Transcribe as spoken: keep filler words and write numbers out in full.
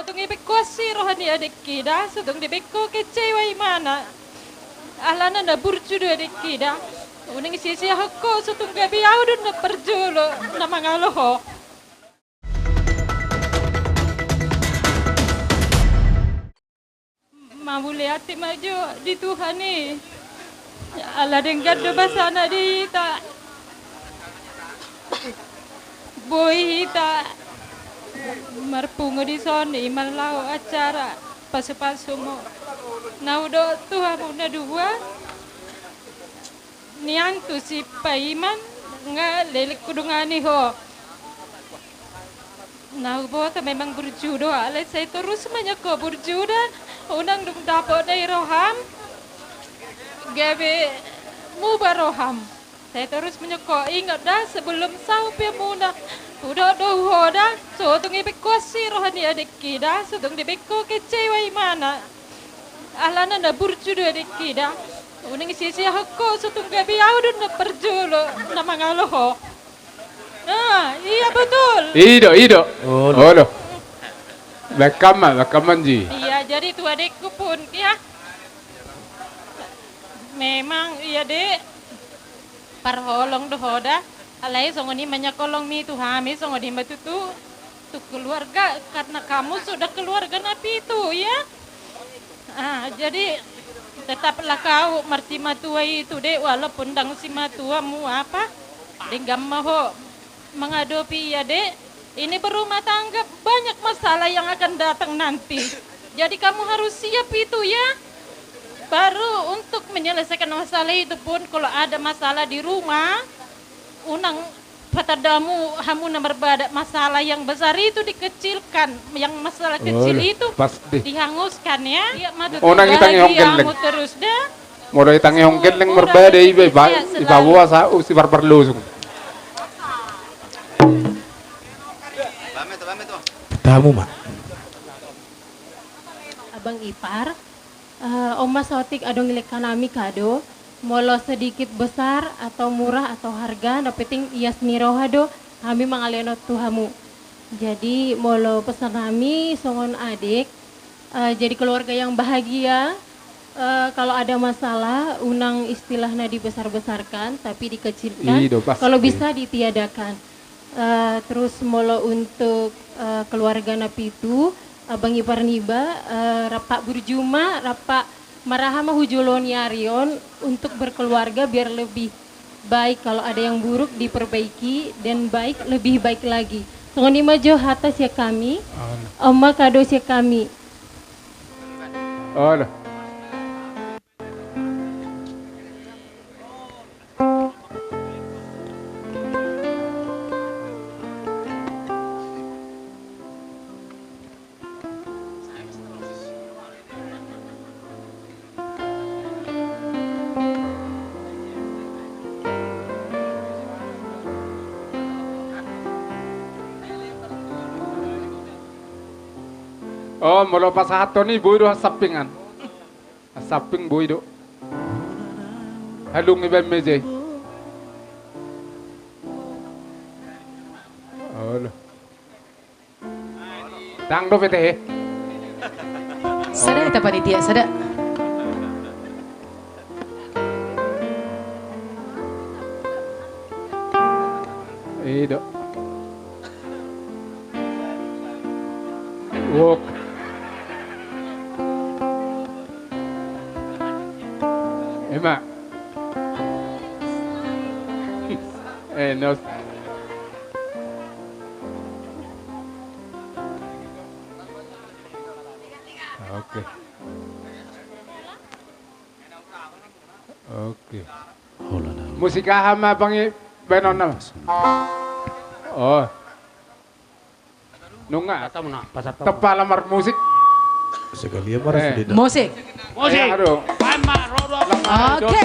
Tung dibaen ho asi roha ni adekki da, so tung dibaen ho kecewa imana. Alana na burju do adekki da. Unang sisihon ho, so tung gabe au do na parjolo na mangalo ho. Mauliate ma jo di Tuhan i. Ala denggan do basana di hita. Boi hita marpungu dison i, marlaho acara pasupasumu. Na hudok tu hamu na dua. Nian tu si Paiman, nga leleng hudungani ho. Na huboto memang burju do, alai sai torus ma nian ho burju da. Unang dung dapot na i roham, gabe muba roham. Sai torus ma nian ho, ingot da, sebelum saut pe muna. Hudok do tu ho da, so tung dibaen ho asi roha ni adekki da, so tung dibaen ho kecewa imana. Alana na burju do adekki da. Unang sisihon ho, so tung gabe au do na parjolo na mangalo ho. Ah, iya betul. I do, i do. Olo. Olo. Baen hamu ma, baen hamu ma ji. Iya, jadi tu adekku pun ya. Memang iya, Dek. Parholong do ho da. Alai songon i ma nian holongmi tu hami, songon i ma tutu tu keluarga, karena kamu sudah keluarga na pitu, ya. Ah, jadi tetaplah kau marsimatua itu, Dek, walaupun ndang simatuamu apa, denggan ma ho menghadapi, ya, Dek. Ini berumah tangga, banyak masalah yang akan datang nanti. Jadi kamu harus siap itu, ya. Baru untuk menyelesaikan masalah itu pun, kalau ada masalah di rumah, unang patanda hamu, hamu na marbada, masalah yang besar itu dikecilkan, yang masalah kecil itu dihanguskan, ya. Unang itangihon gelleng. Molo itangihon gelleng marbada, iba, iba, iba boasa, usi barbar losung. Tamu ma. Abang ipar, eh, on ma saotik adong dilehon hami kado, molo sedikit besar atau murah atau harga, na penting ias ni roha do, hami mangalehon tu hamu. Jadi molo pesan hami songon adek, eh, jadi keluarga yang bahagia, eh, kalau ada masalah, unang istilahna dibesar-besarkan, tapi dikecilkan. Kalau bisa ditiadakan. Eh, terus molo untuk, eh, keluarga na pitu, abang ipar niba, eh, rap burju ma, rap maraha ma hu jolo ni ari on untuk berkeluarga biar lebih baik, kalau ada yang buruk diperbaiki dan baik lebih baik lagi. Songon i ma jo hata sian hami. On ma kado sian hami. O, molo pasahathon i boi do hasampingan. Hasamping boi do. Halung iba meja i. Olo. Ndang dope tehe. Sada hita panitia, sada. I do. Wok. Ima. Enos. Oke. Oke. Musik aha ma pangibaenonna? O. Nunga. Tepala marmusik. Sekalian marmusik. Musik. Musik. Aduh. Oke.